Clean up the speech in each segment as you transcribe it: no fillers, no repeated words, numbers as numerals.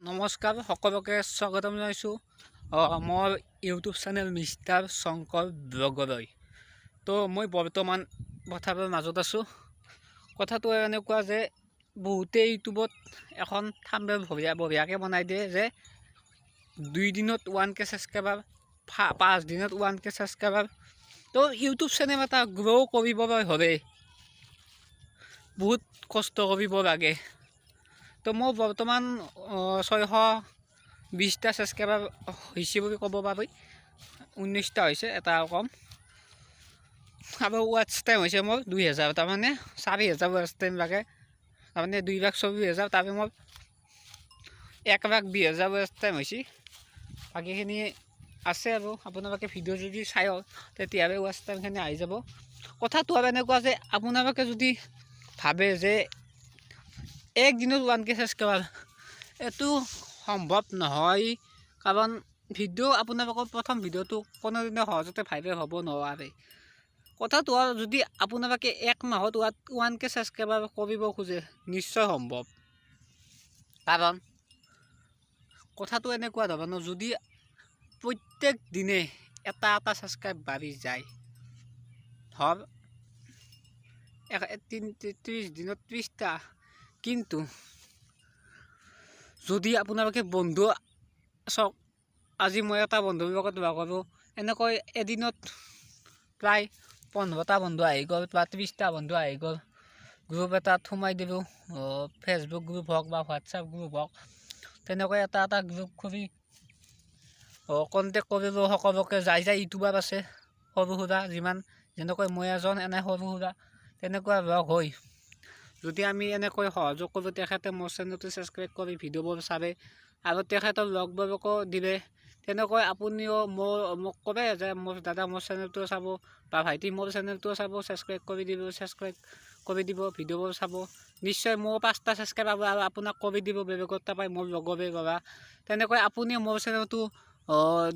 নমস্কাৰ, সকলোকে স্বাগতম জনাইছোঁ মোৰ ইউটিউব চেনেল মিষ্টাৰ শংকৰ ব্লগলৈ। তো মই বৰ্তমান পথাৰৰ মাজত আছোঁ। কথাটো এনেকুৱা যে বহুতেই ইউটিউবত এখন থাম্বনেইল বঢ়িয়া বঢ়িয়াকৈ বনাই দিয়ে যে 2 দিনত 1K subscriber, 5 দিনত 1K subscriber. তো ইউটিউব চেনেল এটা গ্ৰ' কৰিবলৈ হ'লে বহুত কষ্ট কৰিব লাগে। তো মই বৰ্তমান 620টা ছাবস্ক্ৰাইবাৰ হৈছে বুলি ক'ব পাৰি। 19টা হৈছে, এটা কম। আৰু ৱাটচ টাইম হৈছে মোৰ 2000। তাৰমানে 4000 ৱাটচ টাইম লাগে, তাৰমানে 2,24,000। তাৰে মোৰ 1,20,000 ৱাটচ টাইম হৈছে। বাকীখিনি আছে আৰু আপোনালোকে ভিডিঅ' যদি চাই তেতিয়াহ'লে ৱাটচ টাইমখিনি আহি যাব। কথাটো আৰু এনেকুৱা যে আপোনালোকে যদি ভাবে যে একদিনত 1K subscriber, এইটো সম্ভৱ নহয়। কাৰণ ভিডিঅ' আপোনালোকৰ প্ৰথম ভিডিঅ'টো কোনোদিনে সহজতে ভাইৰেল হ'ব নোৱাৰে। কথাটো হ'ল, যদি আপোনালোকে এক মাহত 1K subscriber কৰিব খোজে, নিশ্চয় সম্ভৱ। কাৰণ কথাটো এনেকুৱা ধৰণৰ, যদি প্ৰত্যেক দিনে এটা এটা ছাবস্ক্ৰাইব বাঢ়ি যায়, ধৰ 30 দিনত 30টা। কিন্তু যদি আপোনালোকে বন্ধু, চাওক, আজি মই এটা বন্ধুৰ লগত লগ কৰোঁ, এনেকৈ এদিনত প্ৰায় 15টা বন্ধু আহি গ'ল বা 30টা বন্ধু আহি গ'ল, গ্ৰুপ এটাত সোমাই দিলোঁ, ফেচবুক গ্ৰুপ হওক বা হোৱাটছআপ গ্ৰুপ হওক, তেনেকৈ এটা এটা গ্ৰুপ খুলি কণ্টেক্ট কৰিলোঁ সকলোকে। যাই যাই ইউটিউবাৰ আছে সৰু সুৰা যিমান, যেনেকৈ মই এজন এনে সৰু সুৰা, তেনেকুৱা লগ হৈ যদি আমি এনেকৈ সহযোগ কৰোঁ, তেখেতে মোৰ চেনেলটো ছাবস্ক্ৰাইব কৰি ভিডিঅ'বোৰ চাবে আৰু তেখেতৰ লগবোৰকো দিলে, তেনেকৈ আপুনিও মোক ক'লে যে মোৰ দাদা, মোৰ চেনেলটো চাব বা ভাইটি, মোৰ চেনেলটোও চাব, ছাবস্ক্ৰাইব কৰি দিব, ছাবস্ক্ৰাইব কৰি দিব, ভিডিঅ'বোৰ চাব, নিশ্চয় মোৰ পাঁচটা ছাবস্ক্ৰাইব আৰু আপোনাক কৰি দিব বেলেগত পাই মোৰ লগৰে ল'ৰা। তেনেকৈ আপুনিও মোৰ চেনেলটো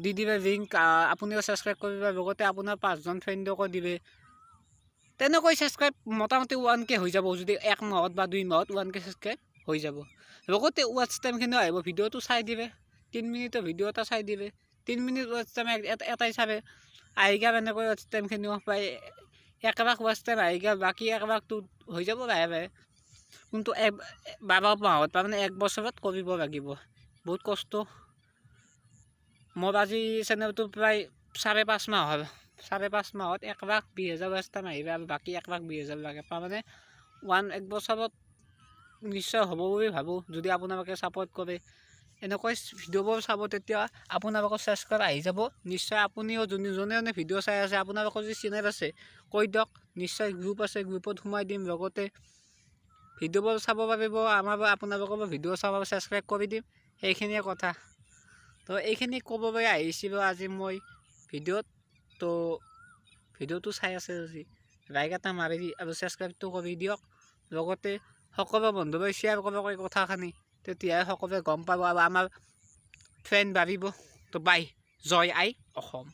দি দিবে লিংক, আপুনিও ছাবস্ক্ৰাইব কৰিব, লগতে আপোনাৰ পাঁচজন ফ্ৰেণ্ডকো দিবে। তেনেকৈ ছাবস্ক্ৰাইব মোটামুটি 1K হৈ যাব। যদি এক মাহত বা 2 মাহত 1K subscribe হৈ যাব, লগতে ৱাটচ টাইমখিনিও আহিব। ভিডিঅ'টো চাই দিবে, 3 মিনিটৰ ভিডিঅ' এটা চাই দিবে, 3 মিনিট ৱাটচ টাইম এটাই চাবে, আহি গ'ল। এনেকৈ ৱাটচ টাইমখিনিও প্ৰায় 1 লাখ ৱাটচ টাইম আহি গ'ল, বাকী 1 লাখটো হৈ যাব লাহে লাহে। কিন্তু এক 12 মাহত, তাৰমানে এক বছৰত কৰিব লাগিব, বহুত কষ্ট। মোৰ আজি চেনেলটো প্ৰায় 5.5 মাহ হ'ল। 5.5 মাহত 1,20,000 ৱাটচ টাইম আহিব আৰু বাকী 1,20,000 লাগে। তাৰমানে এক বছৰত নিশ্চয় হ'ব বুলি ভাবোঁ, যদি আপোনালোকে ছাপোৰ্ট কৰে, এনেকৈ ভিডিঅ'বোৰ চাব, তেতিয়া আপোনালোকৰ ছাবস্ক্ৰাইব আহি যাব নিশ্চয়। আপুনিও যোনে যোনে যোনে ভিডিঅ' চাই আছে, আপোনালোকৰ যদি চেনেল আছে কৈ দিয়ক, নিশ্চয় গ্ৰুপ আছে, গ্ৰুপত সোমাই দিম। লগতে ভিডিঅ'বোৰ চাব পাৰিব, আমাৰ আপোনালোকৰ ভিডিঅ' চাব, ছাবস্ক্ৰাইব কৰি দিম। সেইখিনিয়ে কথা। তো এইখিনি ক'বলৈ আহিছিলোঁ আজি মই ভিডিঅ'ত। তো ভিডিঅ'টো চাই আছে যদি লাইক এটা মাৰি দি আৰু ছাবস্ক্ৰাইবটো কৰি দিয়ক। লগতে সকলো বন্ধুলৈ শ্বেয়াৰ কৰক এই কথাখিনি, তেতিয়াহে সকলোৱে গম পাব আৰু আমাৰ ফ্ৰেণ্ড বাঢ়িব। তো বাই, জয় আই অসম।